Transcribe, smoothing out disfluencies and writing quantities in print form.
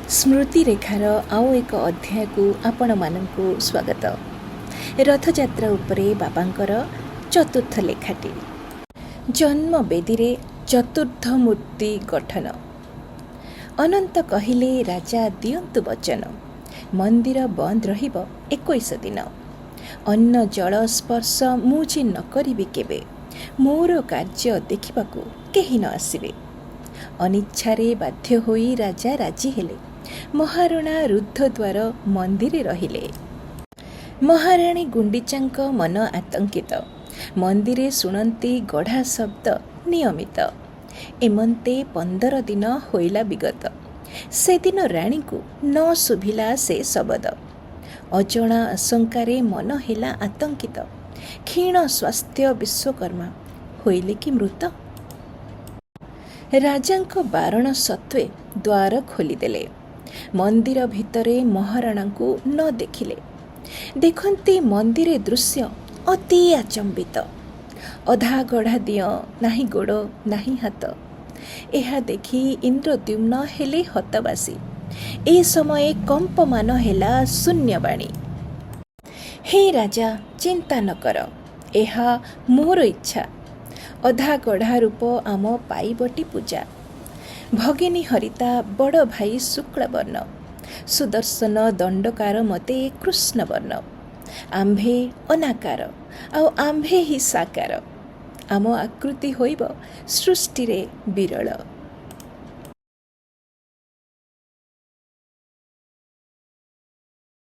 ସ୍ମୃତିରେଖାର ଆଉ ଏକ ଅଧ୍ୟାୟକୁ ଆପଣମାନଙ୍କୁ ସ୍ୱାଗତ। ରଥଯାତ୍ରା ଉପରେ ବାବାଙ୍କର ଚତୁର୍ଥ ଲେଖାଟି, ଜନ୍ମବେଦୀରେ ଚତୁର୍ଥ ମୂର୍ତ୍ତି ଗଠନ। ଅନନ୍ତ କହିଲେ, ରାଜା ଦିଅନ୍ତୁ ବଚନ, ମନ୍ଦିର ବନ୍ଦ ରହିବ 21 ଦିନ। ଅନ୍ନ ଜଳ ସ୍ପର୍ଶ ମୁଁ ଯେ ନ କରିବି କେବେ, ମୋର କାର୍ଯ୍ୟ ଦେଖିବାକୁ କେହି ନ ଆସିବେ। ଅନିଚ୍ଛାରେ ବାଧ୍ୟ ହୋଇ ରାଜା ରାଜି ହେଲେ। ମହାରଣା ରୁଦ୍ଧଦ୍ୱାର ମନ୍ଦିରେ ରହିଲେ। ମହାରାଣୀ ଗୁଣ୍ଡିଚାଙ୍କ ମନ ଆତଙ୍କିତ। ମନ୍ଦିରେ ଶୁଣନ୍ତି ଗଢ଼ା ଶବ୍ଦ ନିୟମିତ। ଏମନ୍ତେ 15 ଦିନ ହୋଇଲା ବିଗତ। ସେଦିନ ରାଣୀଙ୍କୁ ନ ଶୁଭିଲା ସେ ଶବଦ। ଅଜଣା ଆଶଙ୍କାରେ ମନ ହେଲା ଆତଙ୍କିତ। କ୍ଷୀଣ ସ୍ୱାସ୍ଥ୍ୟ ବିଶ୍ୱକର୍ମା ହୋଇଲେ କି ମୃତ? ରାଜାଙ୍କ ବାରଣ ସତ୍ତ୍ୱେ ଦ୍ୱାର ଖୋଲିଦେଲେ। ମନ୍ଦିର ଭିତରେ ମହାରଣାଙ୍କୁ ନ ଦେଖିଲେ। ଦେଖନ୍ତି ମନ୍ଦିରେ ଦୃଶ୍ୟ ଅତି ଆଚମ୍ବିତ। ଅଧା ଗଢ଼ା ଦିଅଁ, ନାହିଁ ଗୋଡ଼ ନାହିଁ ହାତ। ଏହା ଦେଖି ଇନ୍ଦ୍ରଦ୍ୟୁମ୍ନ ହେଲେ ହତବାସୀ। ଏ ସମୟେ କମ୍ପମାନ ହେଲା ଶୂନ୍ୟବାଣୀ। ହେ ରାଜା, ଚିନ୍ତା ନ କର, ଏହା ମୋର ଇଚ୍ଛା। ଅଧା ଗଢ଼ା ରୂପ ଆମ ପାଇବଟି ପୂଜା। ଭଗିନୀ ହରିତା, ବଡ଼ ଭାଇ ଶୁକ୍ଳବର୍ଣ୍ଣ, ସୁଦର୍ଶନ ଦଣ୍ଡକାର ମତେ କୃଷ୍ଣବର୍ଣ୍ଣ। ଆମ୍ଭେ ଅନାକାର, ଆଉ ଆମ୍ଭେ ହିଁ ସାକାର। ଆମ ଆକୃତି ହୋଇବ ସୃଷ୍ଟିରେ ବିରଳ।